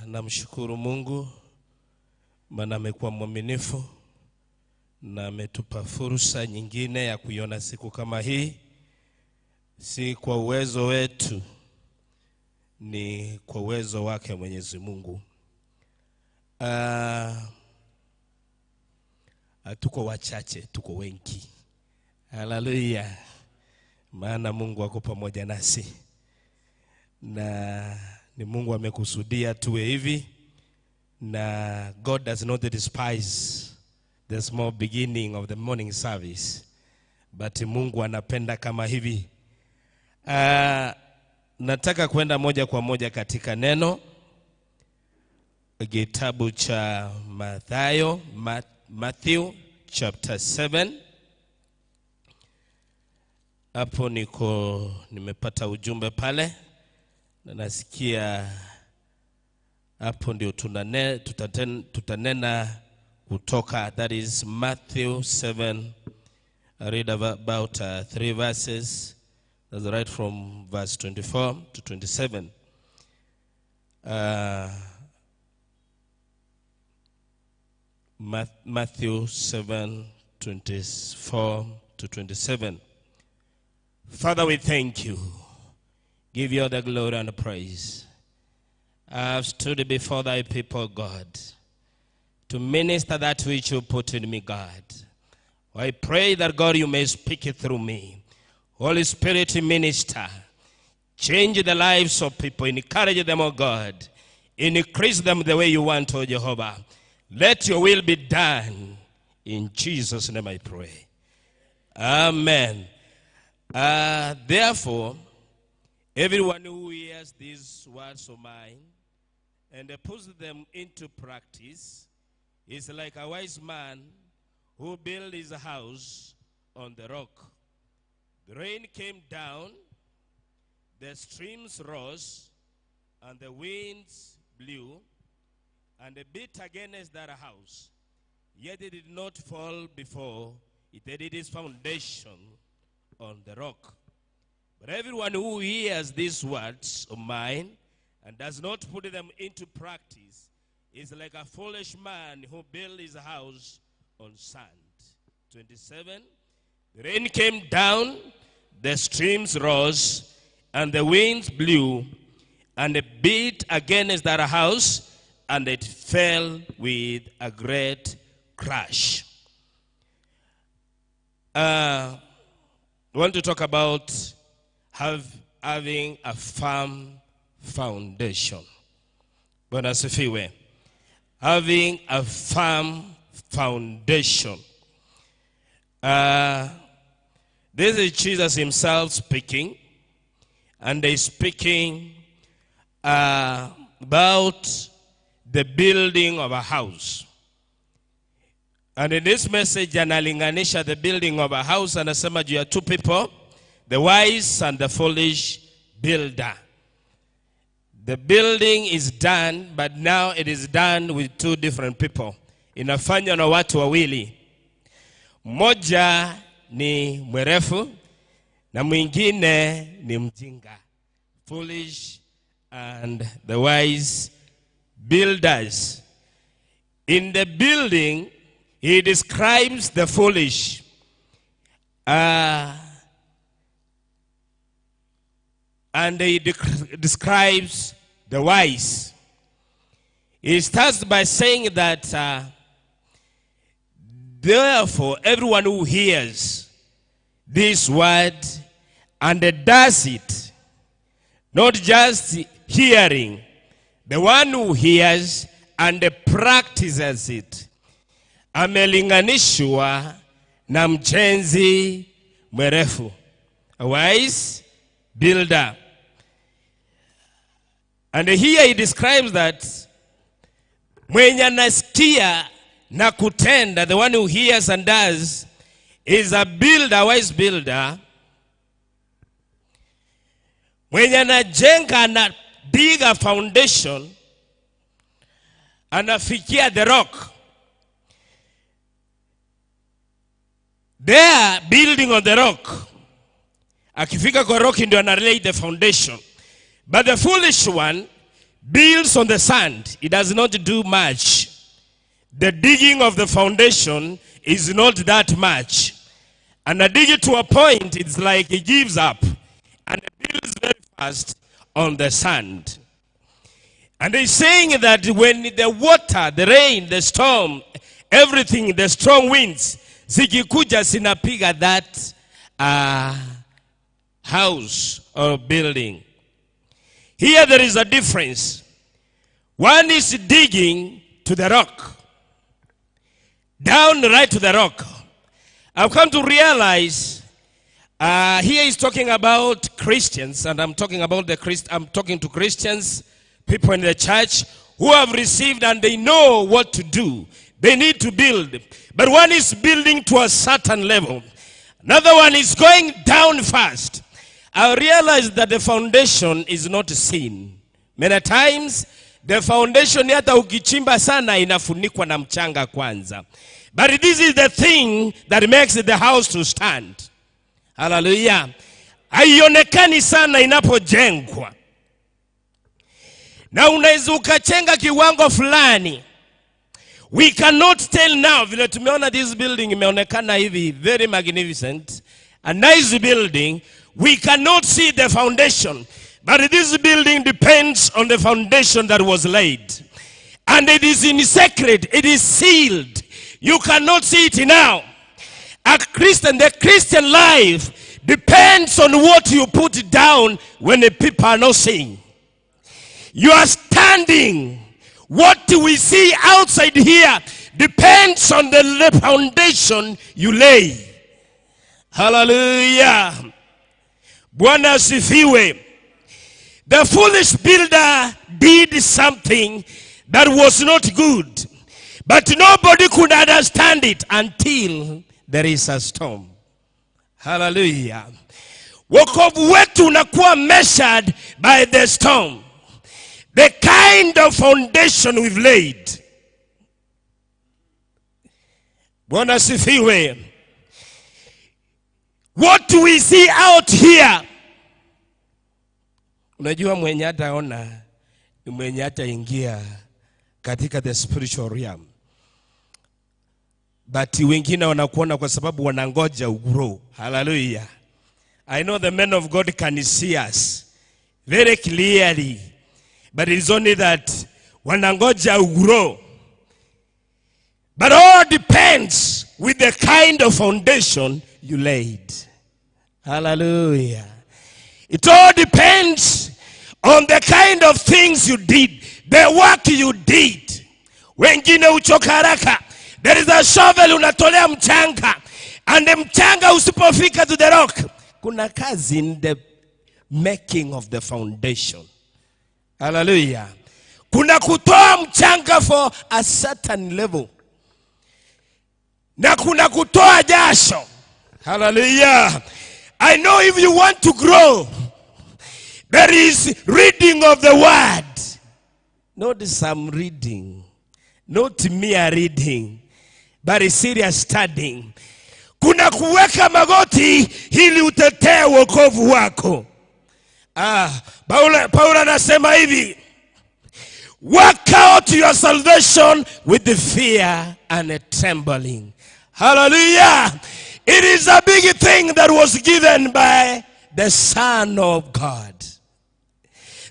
Namshukuru Mungu maana amekuwa mwaminifu na ametupa fursa nyingine ya kuiona siku kama hii. Si kwa uwezo wetu, ni kwa uwezo wake Mwenyezi Mungu. Tuko wachache, tuko wengi. Haleluya. Maana Mungu ako pamoja nasi. Na ni Mungu amekusudia tuwe hivi. Na God does not despise the small beginning of the morning service, but Mungu anapenda kama hivi. Nataka kwenda moja kwa moja katika neno, kitabu cha Mathayo, Matthew chapter 7. Hapo niko nimepata ujumbe pale na nasikia hapo ndio tutanena kutoka, that is Matthew 7. I read about 3 verses. That's right from verse 24 to 27. Matthew 7, 24 to 27. Father, we thank you. Give you all the glory and the praise. I have stood before thy people, God, to minister that which you put in me, God. I pray that, God, you may speak it through me. Holy Spirit, minister. Change the lives of people. Encourage them, oh God. Increase them the way you want, oh Jehovah. Let your will be done. In Jesus' name I pray. Amen. Therefore, everyone who hears these words of mine and puts them into practice is like a wise man who built his house on the rock. The rain came down, the streams rose, and the winds blew, and they beat against that house. Yet it did not fall before it had its foundation on the rock. But everyone who hears these words of mine and does not put them into practice is like a foolish man who built his house on sand. 27. The rain came down, the streams rose, and the winds blew, and it beat against that house, and it fell with a great crash. I want to talk about having a firm foundation. Bwana asifiwe. Having a firm foundation. This is Jesus himself speaking, and he's speaking about the building of a house. And in this message, analinganisha the building of a house, anasema juu ya two people, the wise and the foolish builder. The building is done, but now it is done with two different people. Inafanywa na watu wawili. Mmoja ni mwerefu na mwingine ni mjinga. Foolish and the wise builders. In the building, he describes the foolish. And he describes the wise. He starts by saying that therefore, everyone who hears this word and does it, not just hearing, the one who hears and practices it, amelinganishwa na mjenzi mwerefu, a wise builder. And here he describes that mwenye anasikia na kutenda, the one who hears and does, is a builder, a wise builder. Mwenye anajenga na dig a foundation, anafikia the rock. They are building on the rock. Akifika kwa rock ndio ana lay the foundation. But the foolish one builds on the sand, it does not do much. The digging of the foundation is not that much. And I dig it to a point, it's like he gives up and builds very fast on the sand. And he's saying that when the water, the rain, the storm, everything, the strong winds, zikikuja zinapiga that house or building. Here there is a difference. One is digging to the rock, down right to the rock. I've come to realize here he's talking about Christians, and I'm talking about the Christ. I'm talking to Christians, people in the church who have received and they know what to do. They need to build. But one is building to a certain level. Another one is going down fast. I realized that the foundation is not seen. Many times, the foundation hata ukichimba sana inafunikwa na mchanga kwanza. But this is the thing that makes the house to stand. Hallelujah. Haionekani sana inapojengwa. Na unaweza ukajenga kiwango fulani. We cannot tell now, vile tumeona this building imeonekana hivi, very magnificent, a nice building. We cannot see the foundation. But this building depends on the foundation that was laid. And it is in secret, it is sealed. You cannot see it now. A Christian, the Christian life depends on what you put down when the people are not seeing. You are standing. What we see outside here depends on the foundation you lay. Hallelujah. Bwana asifiwe. The foolish builder did something that was not good. But nobody could understand it until there is a storm. Hallelujah. Wokovu wetu unakuwa measured by the storm. The kind of foundation we've laid. Bwana asifiwe. What we see out here. Unajua mwenye hataona ni mwenye hataingia katika the spiritual realm. But wengine wanakuona kwa sababu wanangoja ugrow. Hallelujah. I know the men of God can see us very clearly. But it's only that wanangoja ugrow. But all depends with the kind of foundation you laid. Hallelujah. It all depends on the kind of things you did, the work you did. Wengine huchoka haraka. There is a shovel unatolea mchanga. And the mchanga usipofika to the rock, kuna kazi in the making of the foundation. Hallelujah. Kuna kutoa mchanga for a certain level. Na kuna kutoa jasho. Hallelujah. I know if you want to grow, there is reading of the word. Not some reading. Not mere reading, but a serious studying. Kuna kuweka magoti ili utetee wokovu wako. Paulo anasema hivi, work out your salvation with the fear and trembling. Hallelujah. It is a big thing that was given by the Son of God.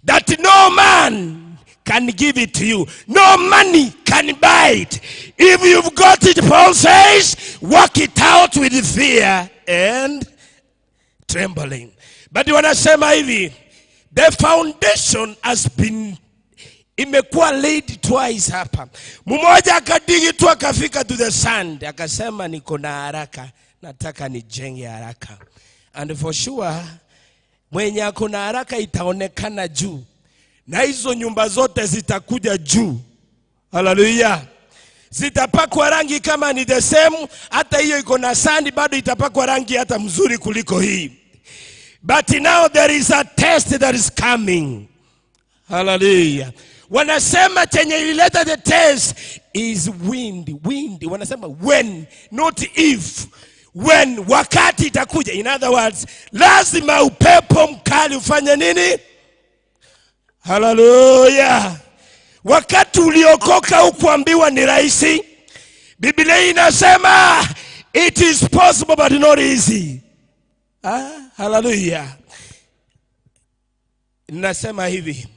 That no man can give it to you. No money can buy it. If you've got it, Paul says, work it out with fear and trembling. But wanasema hivi, the foundation has been imekuwa laid twice hapa. Mmoja akadigi tu akafika to the sand, akasema niko na haraka, nataka nijenge haraka. And for sure, mwenye ako na haraka itaonekana juu. Na hizo nyumba zote zitakuja juu. Hallelujah. Zitapakwa rangi kama ni the same, hata hiyo iko na sand bado itapakwa rangi hata mzuri kuliko hii. But now there is a test that is coming. Hallelujah. Wanasema chenye ilileta the test is wind, wind. Wanasema when, not if. When, wakati itakuja. In other words, lazima upepo mkali ufanye nini? Haleluya. Wakati uliokoka hukuambiwa ni rahisi. Biblia inasema it is possible but not easy. Ah, haleluya. Nasema hivi,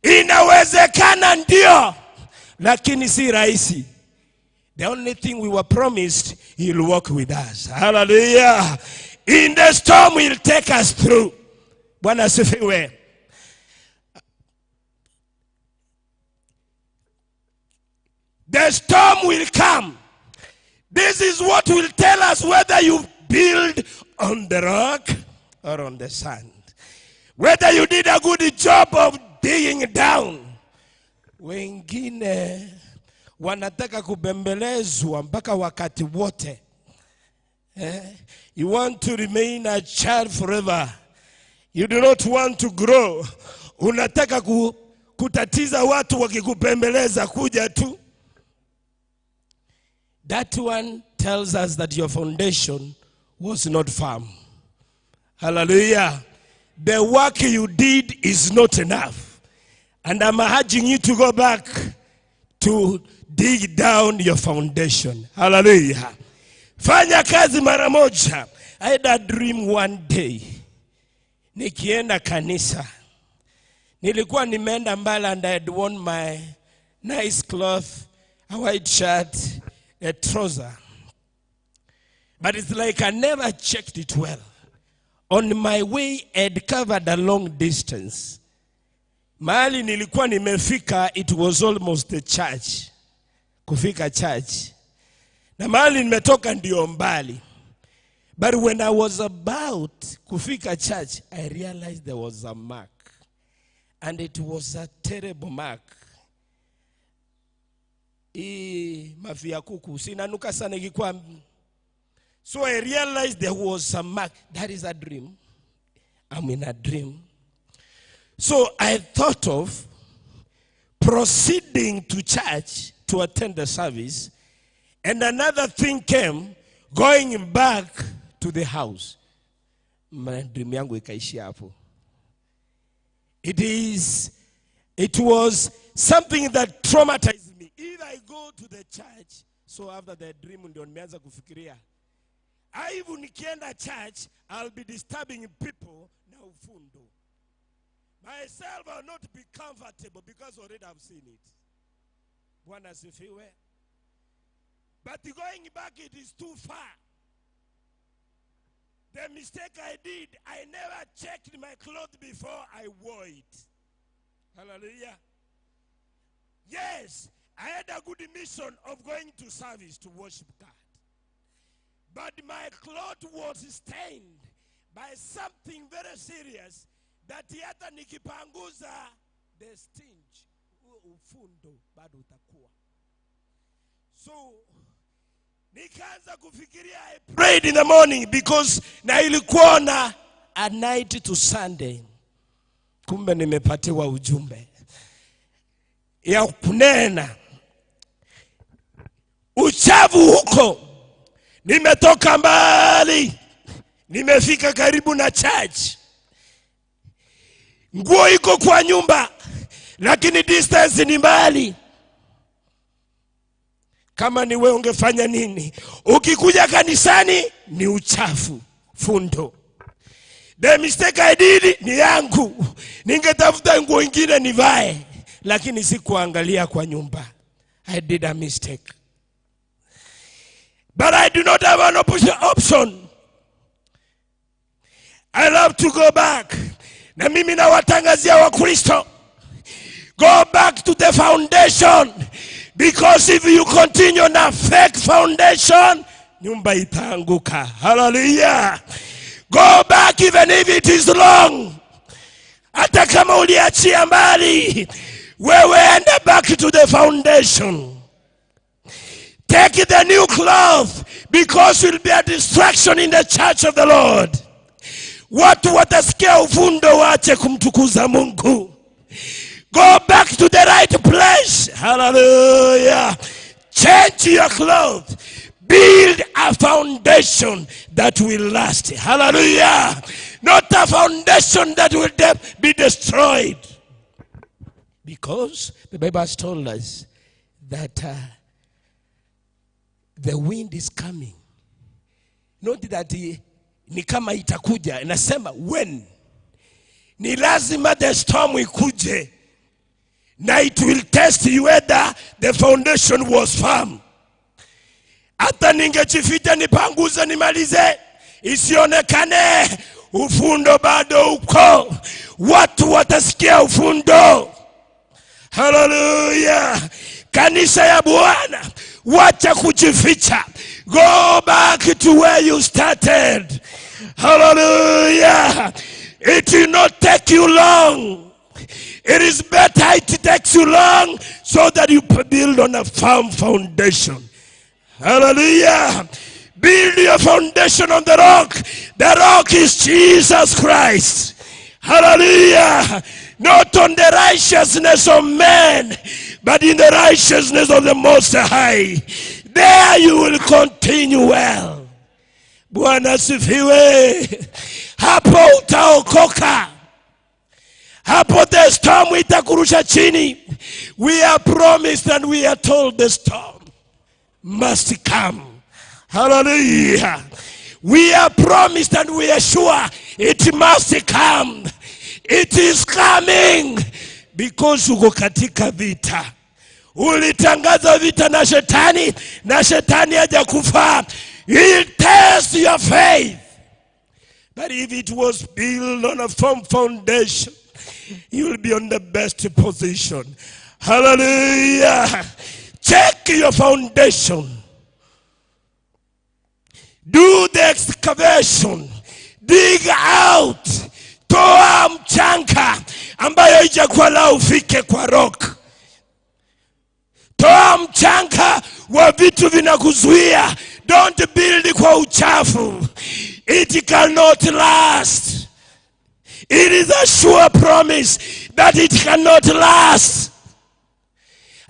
inawezekana ndio, lakini si rahisi. The only thing we were promised, he'll walk with us. Hallelujah. In the storm, he'll take us through. Bwana asifiwe. The storm will come. This is what will tell us whether you build on the rock or on the sand. Whether you did a good job of digging down. Wengine wanataka kubembelezwa mpaka wakati wote. You want to remain a child forever. You do not want to grow. Unataka kutatiza watu wakikubembeleza kuja tu. That one tells us that your foundation was not firm. Hallelujah. The work you did is not enough. And I'm urging you to go back to dig down your foundation. Hallelujah. Fanya kazi mara moja. I had a dream one day. Nikienda kanisa. Nilikuwa nimeenda mbali and I had worn my nice cloth, a white shirt, a trouser. But it's like I never checked it well. On my way, I had covered a long distance. Mahali nilikuwa nimefika, it was almost the church. Kufika church. Na mahali nimetoka ndio mbali. But when I was about kufika church, I realized there was a mark. And it was a terrible mark. Hii mafia kuku, sinanuka sana ikikuwa. So I realized there was a mark. That is a dream. I'm in a dream. So I thought of proceeding to church to attend the service. And another thing came, going back to the house. Dream yangu ikaishia hapo. It was something that traumatized me. If I go to the church, so after the dream ndio nimeanza kufikiria. Aibu nikienda church, I'll be disturbing people na ufundo. Myself will not be comfortable because already I've seen it. Bwana asifiwe. But going back, it is too far. The mistake I did, I never checked my clothes before I wore it. Hallelujah. Yes, I had a good mission of going to service to worship God. But my cloth was stained by something very serious that hata nikipanguza the stench, ufundo bado utakuwa. So nikaanza kufikiria. I prayed in the morning because na ilikuwa na a night to Sunday. Kumbe nimepatiwa ujumbe ya kunena uchavu huko. Nimetoka mbali, nimefika karibu na church. Nguo iko kwa nyumba, lakini distance ni mbali. Kama ni wewe ungefanya nini? Ukikuja kanisani ni uchafu, fundo. The mistake I did ni yangu. Ningetafuta nguo nyingine nivae, lakini sikuangalia kwa nyumba. I did a mistake. But I do not have an option. I love to go back. Na mimi nawatangazia wa Kristo. Go back to the foundation. Because if you continue on a fake foundation, nyumba itaanguka. Hallelujah. Go back even if it is long. Hata kama uliachia mbali, wewe enda back to the foundation. Take the new cloth, because it will be a distraction in the church of the Lord. Watu watasikia uvundo, waache kumtukuza Mungu. Go back to the right place. Hallelujah. Change your clothes. Build a foundation that will last. Hallelujah. Not a foundation that will be destroyed. Because the Bible has told us that the wind is coming. Not that ni kama itakuja, inasema when. Ni lazima the storm ikuje. Na it will test you whether the foundation was firm. Hata ningejificha nipanguze nimalize, isionekane, ufundo bado uko. Watu watasikia ufundo. Hallelujah. Kanisa ya Bwana, wacha kujificha. Go back to where you started. Hallelujah. It will not take you long. It is better it takes you long so that you build on a firm foundation. Hallelujah. Build your foundation on the rock. The rock is Jesus Christ. Hallelujah. Not on the righteousness of man, but in the righteousness of the Most High. There you will continue well. Bwana asifiwe. Hapo utaokoka. Hapo the storm itakurusha chini. We are promised and we are told the storm must come. Hallelujah. We are promised and we are sure it must come. It is coming. Because uko katika vita. Ulitangaza vita na shetani, na shetani hajakufa. He'll test your faith. But if it was built on a firm foundation, you will be on the best position. Hallelujah. Check your foundation. Do the excavation. Dig out. Toa mchanga ambayo haijakuwa la ufike kwa rock. Toa mchanga wa vitu vinakuzuia. Don't build kwa uchafu. It cannot last. It is a sure promise that it cannot last.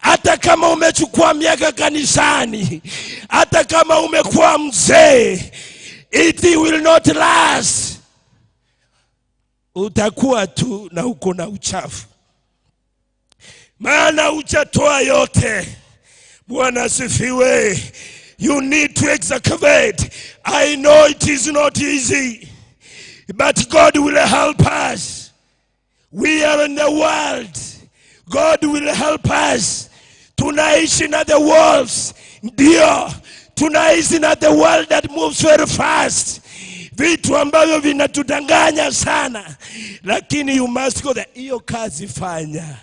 Hata kama umechukua miaka kanisani, hata kama umekuwa mzee, it will not last. Utakuwa tu na uko na uchafu, maana hujatoa yote. Bwana asifiwe. You need to excavate. I know it is not easy, but God will help us. We are in the world. God will help us. Tunaishi na the wolves. Ndio. Tunaishi na the world that moves very fast. Vitu ambavyo vinatudanganya sana. Lakini you must go there. Hiyo kazi fanya.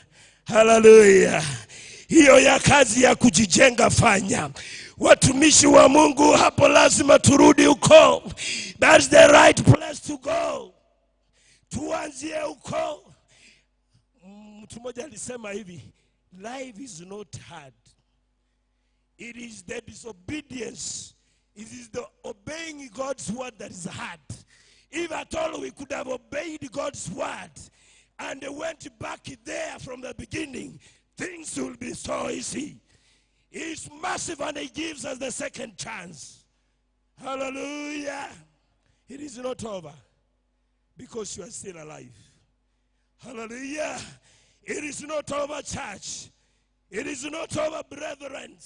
Hallelujah. Hiyo ya kazi ya kujijenga fanya. Watumishi wa Mungu hapo lazima turudi huko. That's the right place to go. Tuanzie huko. Mtu mmoja alisema hivi, life is not hard. It is the disobedience. It is the obeying God's word that is hard. If at all we could have obeyed God's word and went back there from the beginning, things will be so easy. He's massive and he gives us the second chance. Hallelujah. It is not over because you are still alive. Hallelujah. It is not over, church. It is not over, brethren.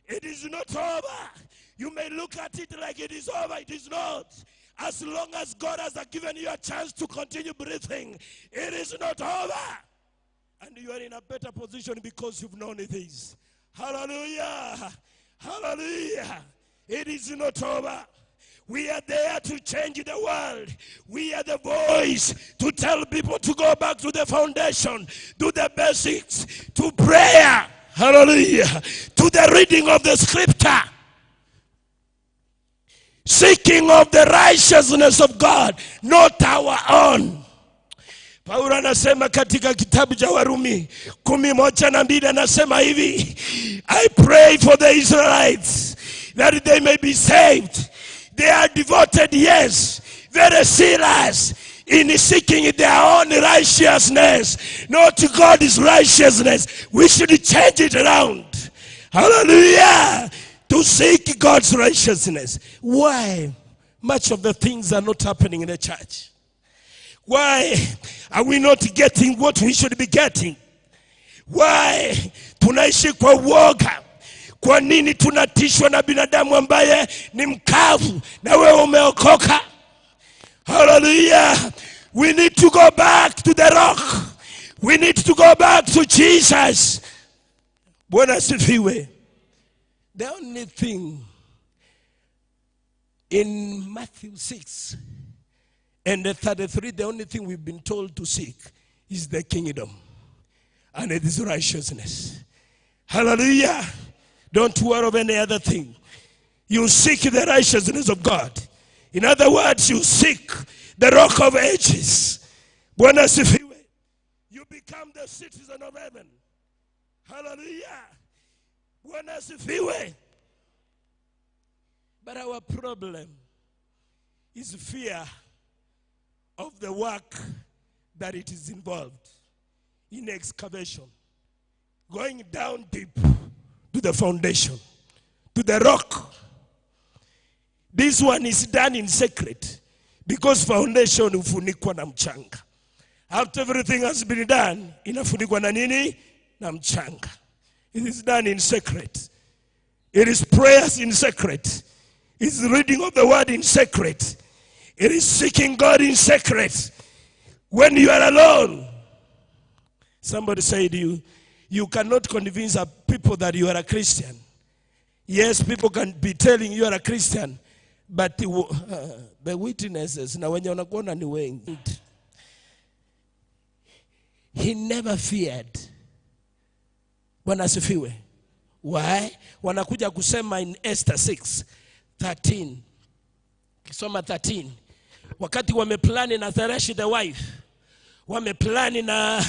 It is not over. You may look at it like it is over. It is not. As long as God has given you a chance to continue breathing, it is not over. And you are in a better position because you've known this. Hallelujah. Hallelujah. It is not over. We are there to change the world. We are the voice to tell people to go back to the foundation, to the basics, to prayer. Hallelujah. To the reading of the scripture. Seeking of the righteousness of God, not our own. Paulo anasema katika kitabu cha Warumi 11:2 anasema hivi, I pray for the Israelites that they may be saved. They are devoted, yes, very serious in seeking their own righteousness, not God's righteousness. We should change it around. Hallelujah. To seek God's righteousness. Why much of the things are not happening in the church? Why are we not getting what we should be getting? Why tunaishi kwa uoga? Kwa nini tunatishwa na binadamu ambaye ni mkavu na wewe umeokoka? Hallelujah. We need to go back to the rock. We need to go back to Jesus. Bwana asifiwe. The only thing in Matthew 6 and the 33, the only thing we've been told to seek is the kingdom and it is righteousness. Hallelujah. Don't worry of any other thing. You seek the righteousness of God. In other words, you seek the Rock of Ages. Bwana asifiwe. You become the citizen of heaven. Hallelujah. Bwana asifiwe. But our problem is fear of the work that it is involved in excavation, going down deep to the foundation, to the rock. This one is done in secret because foundation hufunikwa na mchanga. After everything has been done, inafunikwa na nini? Na mchanga. It is done in secret. It is prayers in secret. It's reading of the word in secret. It is seeking God in secret. When you are alone, somebody said you cannot convince people that you are a Christian. Yes, people can be telling you are a Christian, but the witnesses, na wenye wanakuona ni wengi. He never feared. Bwana asifiwe. Why? Wanakuja kusema in Esther 6:13. Kisoma 13. Wakati wameplani na Zeresh the wife, wameplani na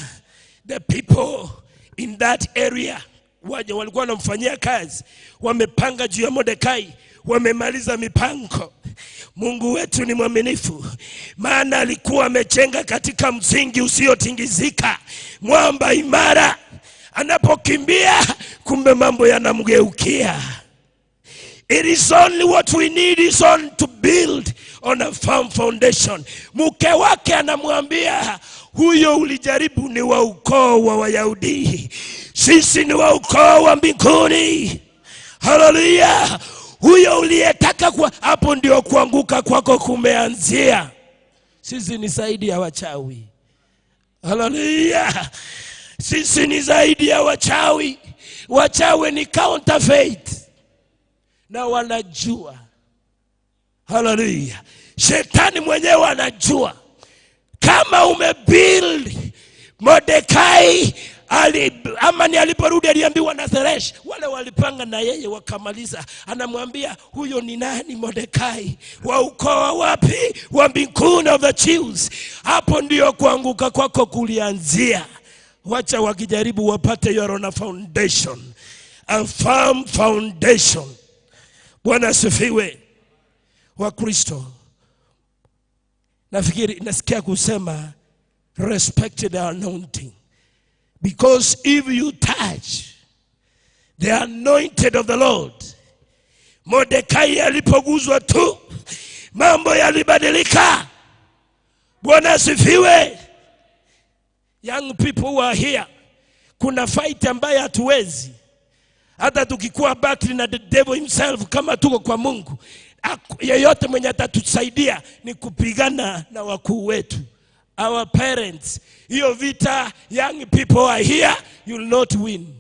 the people in that area, waje walikuwa wanamfanyia kazi, wamepanga juu ya Mordekai, wamemaliza mipango. Mungu wetu ni mwaminifu, maana alikuwa amejenga katika msingi usiotingizika, mwamba imara. Anapokimbia, kumbe mambo yanamgeukia. It is only what we need is on to build on a firm foundation. Mke wake anamwambia, huyo ulijaribu ni wa ukoo wa Wayahudi, sisi ni wa ukoo wa mbinguni. Hallelujah. Huyo uliyetaka kwa, hapo ndio kuanguka kwako kumeanzia. Sisi ni zaidi ya wachawi. Hallelujah. Sisi ni zaidi ya wachawi. Wachawi ni counterfeit na wanajua. Hallelujah. Shetani mwenyewe anajua. Kama umebuild Mordekai Amani aliporudi aliambiwa na Zeresh, wale walipanga na yeye wakamaliza. Anamwambia huyo ni nani? Mordekai wa ukoo wapi? Wa mbinguni, of the Jews. Hapo ndio kuanguka kwako kulianzia. Wacha wakijaribu wapate your own foundation, a firm foundation. Bwana asifiwe. Wa Kristo, nafikiri nasikia kusema respect the anointing, because if you touch the anointed of the Lord, Mordekai alipoguzwa tu mambo yalibadilika. Bwana asifiwe. Young people who are here, kuna fight ambayo hatuwezi, hata tukikuwa battle na the devil himself, kama tuko kwa Mungu, yeyote mwenye atatusaidia ni kupigana na wakuu wetu, our parents. Hiyo vita, young people are here, you will not win.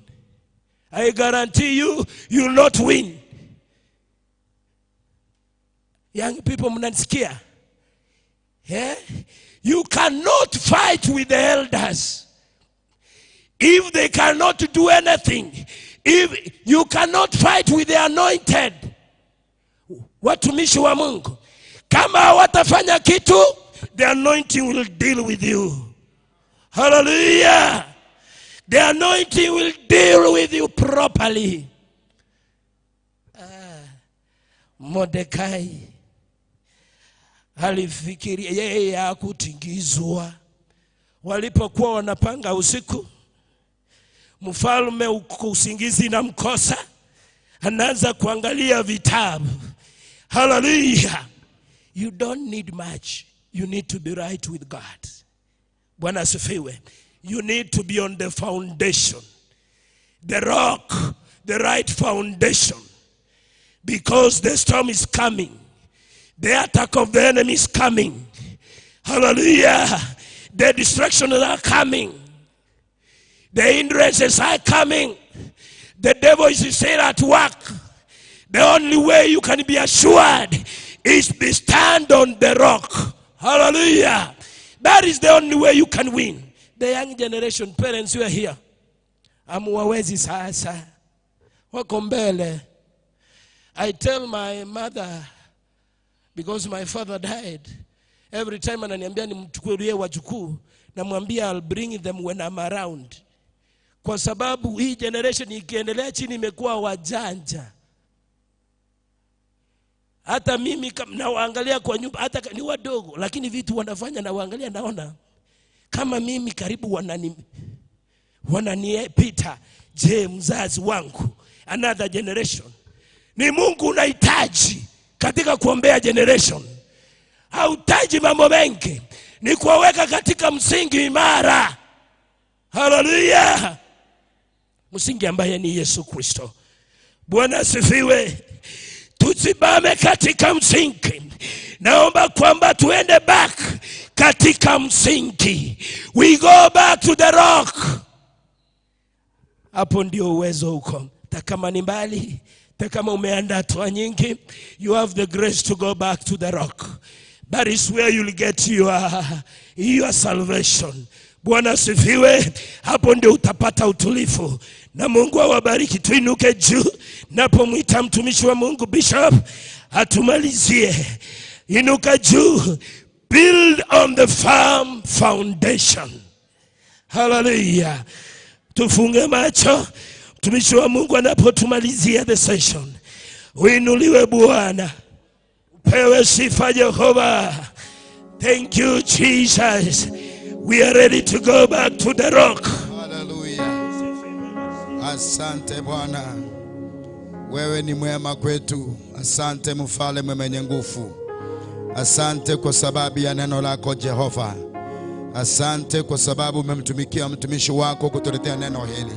I guarantee you, you will not win. Young people, mnanisikia? Yeah? You cannot fight with the elders. If they cannot do anything, if you cannot fight with the anointed, watumishi wa Mungu, kama hawatafanya kitu, the anointing will deal with you. Hallelujah. The anointing will deal with you properly. Mordekai alifikiria yeye hakutingizwa. Walipokuwa wanapanga usiku, mfalme usingizi na mkosa, anaanza kuangalia vitabu. Hallelujah. You don't need much. You need to be right with God. Bwana asifiwe. You need to be on the foundation. The rock, the right foundation. Because the storm is coming. The attack of the enemy is coming. Hallelujah. The destructions are coming. The hindrances are coming. The devil is still at work. The only way you can be assured is to stand on the rock. Hallelujah. That is the only way you can win. The young generation, parents who are here, hamuwawezi sasa, wako mbele. I tell my mother, because my father died, every time ananiambia nimchukulie wajukuu, namwambia, "I'll bring them when I'm around." Kwa sababu hii generation ikiendelea chini imekuwa wajanja. Hata mimi nawaangalia kwa nyumba, hata ni wadogo, lakini vitu wanafanya nawaangalia, naona kama mimi karibu wananipita. Je, mzazi wangu, another generation. Ni Mungu unahitaji katika kuombea generation. Hauhitaji mambo mengi, ni kuwaweka katika msingi imara. Haleluya! Msingi ambaye ni Yesu Kristo. Bwana asifiwe. Tusimame katika msingi. Naomba kwamba tuende back katika msingi. We go back to the rock. Hapo ndio uwezo uko. Hata kama ni mbali, hata kama umeenda hatua nyingi, you have the grace to go back to the rock. That is where you'll get your salvation. Bwana asifiwe. Hapo ndio utapata utulivu. Na Mungu awabariki. Tuinuke juu. Napomwita mtumishi wa Mungu Bishop atumalizie. Inuka juu. Build on the firm foundation. Hallelujah. Tufunge macho. Mtumishi wa Mungu anapotumalizia the session. Uinuliwe Bwana. Upewe sifa Jehova. Thank you, Jesus. We are ready to go back to the rock. Haleluya. Asante Bwana, wewe ni mwema kwetu. Asante mfalme mwenye nguvu. Asante kwa sababu ya neno lako Jehova. Asante kwa sababu umemtumikia mtumishi wako kutuletea neno hili.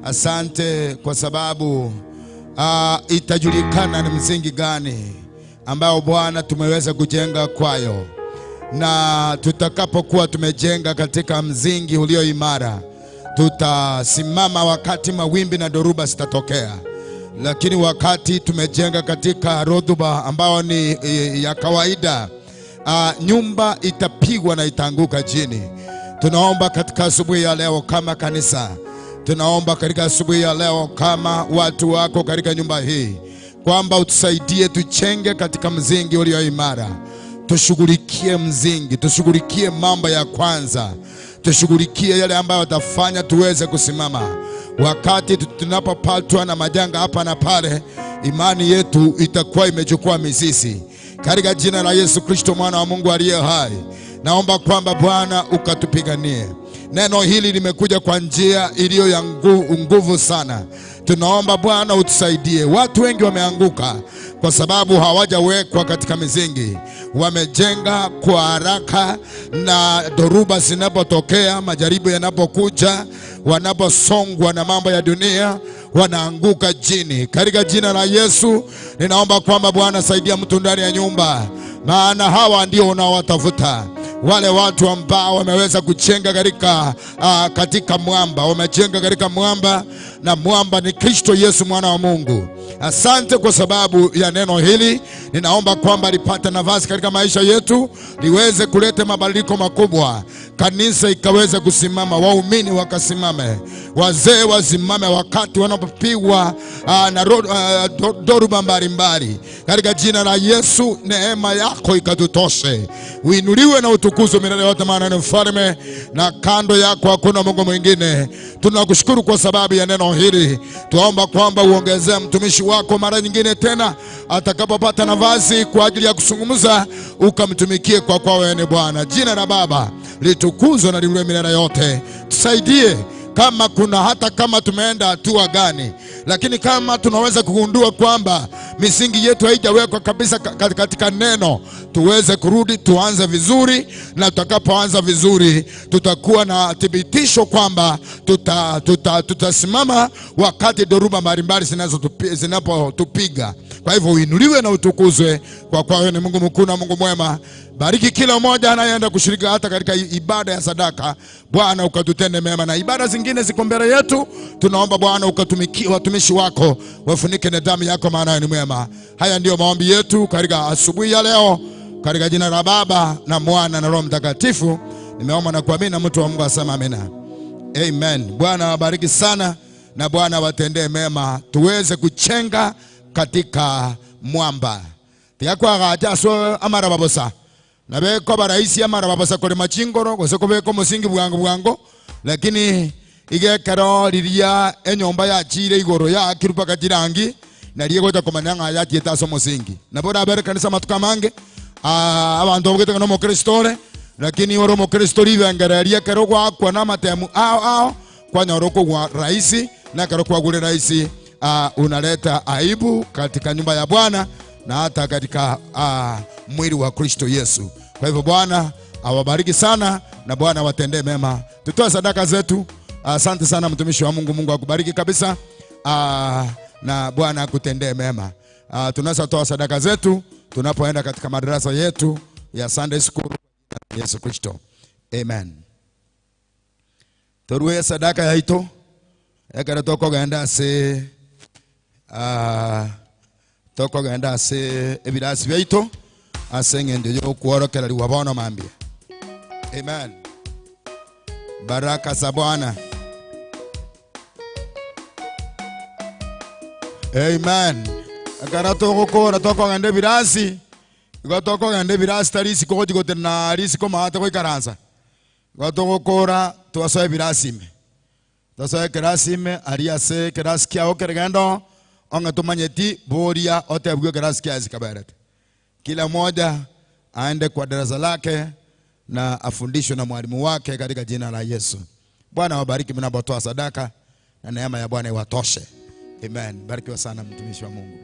Asante kwa sababu itajulikana ni msingi gani ambao Bwana tumeweza kujenga kwayo, na tutakapokuwa tumejenga katika msingi ulio imara, tutasimama wakati mawimbi na dhoruba zitatokea. Lakini wakati tumejenga katika rotuba ambao ni ya kawaida, nyumba itapigwa na itaanguka chini. Tunaomba katika asubuhi ya leo kama kanisa, tunaomba katika asubuhi ya leo kama watu wako katika nyumba hii, kwamba utusaidie tujenge katika msingi ulio imara. Tushughulikie msingi, tushughulikie mambo ya kwanza, tushughulikie yale ambayo watafanya tuweze kusimama. Wakati tunapopatwa na majanga hapa na pale, imani yetu itakuwa imechukua mizizi. Katika jina la Yesu Kristo mwana wa Mungu aliye hai, naomba kwamba Bwana ukatupiganie. Neno hili limekuja kwa njia iliyo ya nguvu sana. Tunaomba Bwana utusaidie. Watu wengi wameanguka kwa sababu hawajawekwa katika misingi. Wamejenga kwa haraka, na dhoruba zinapotokea, majaribu yanapokuja, wanaposongwa na mambo ya dunia, wanaanguka chini. Katika jina la Yesu ninaomba kwamba Bwana saidia mtu ndani ya nyumba, maana hawa ndio unaowatafuta. Wale watu ambao wameweza kujenga katika mwamba, wamejenga katika mwamba, na mwamba ni Kristo Yesu mwana wa Mungu. Asante kwa sababu ya neno hili. Ninaomba kwamba lipate nafasi katika maisha yetu, liweze kuleta mabadiliko makubwa. Kanisa ikaweze kusimama, waumini wakasimame, wazee wasimame wakati wanapopigwa na dhoruba mbalimbali. Katika jina la Yesu, neema yako ikatutoshe. Uinuliwe na utukuzwe milele yote, maana ni mfalme na kando yako hakuna Mungu mwingine. Tunakushukuru kwa sababu ya neno hili. Tuomba kwamba uongezee mtumishi wako mara nyingine tena atakapopata nafasi kwa ajili ya kuzungumza, ukamtumikie kwa kwa wewe ni Bwana. Jina la Baba litukuzwe na liinuliwe milele yote. Tusaidie kama kuna, hata kama tumeenda hatua gani, Lakini kama tunaweza kugundua kwamba misingi yetu haijawekwa kabisa katika neno, tuweze kurudi tuanze vizuri, na tutakapoanza vizuri tutakuwa na thibitisho kwamba tutasimama wakati dhoruba mbalimbali zinapotupiga. Kwa hivyo uinuliwe na utukuzwe, kwa kuwa wewe ni Mungu mkuu na Mungu mwema. Bariki kila mmoja anayeenda kushiriki hata katika ibada ya sadaka. Bwana ukatutende mema, na ibada zingine ziko mbele yetu. Tunaomba Bwana ukatumikie watumishi wako, wafunike na damu yako, maana ni mwema. Haya ndiyo maombi yetu katika asubuhi ya leo, katika jina la Baba na Mwana na Roho Mtakatifu. Nimeomba na kuamini, na mtu wa Mungu asema amina. Amen. Bwana awabariki sana na Bwana awatendee mema, tuweze kuchenga katika mwamba. Tiakwagacha so amara babosa. Nabeko baraisi amara babosa kore machingoro gose kobeko musingi bwango bwango, lakini igekero riria enyomba ya chire igoro ya kirupa kajirangi na riego komanya nga ya tieta so musingi. Nabora bere kanisa matuka mange abantu obwete no mokristo, lakini oro mokristo ribengereria kero gwakwa na matemu ao ao kwanyoro kwa raisi na kero kwa gure raisi. Unaleta aibu katika nyumba ya Bwana na hata katika mwili wa Kristo Yesu. Kwa hivyo Bwana awabariki sana na Bwana watendee mema. Tutoe sadaka zetu. Asante sana mtumishi wa Mungu, Mungu akubariki kabisa, na Bwana akutendee mema. Tunaweza toa sadaka zetu tunapoenda katika madarasa yetu ya Sunday School Yesu Kristo. Amen. Torue sadaka yaito ekero tokogenda ase tokogenda ase ebirasi byaito ase eng'encho yokworokereriwa bono mambia. Amen. Baraka za Bwana. Amen. Ekero togokora tokogenda ebirasi, igo tokogenda ebirasi tari isiko gochigotena risiko maate goikaransa. Igo togokora twasoa ebirasi ime. Twasoa ekerasi ime aria ase ekerasi kiao keregendo onge tumanyeti boria otebwe ekerasi kia zikaberete. Kila mmoja aende kwa darasa lake na afundishwe na mwalimu wake katika jina la Yesu. Bwana awabariki mnapotoa sadaka, na neema ya Bwana iwatoshe. Amen. Barikiwa sana mtumishi wa Mungu.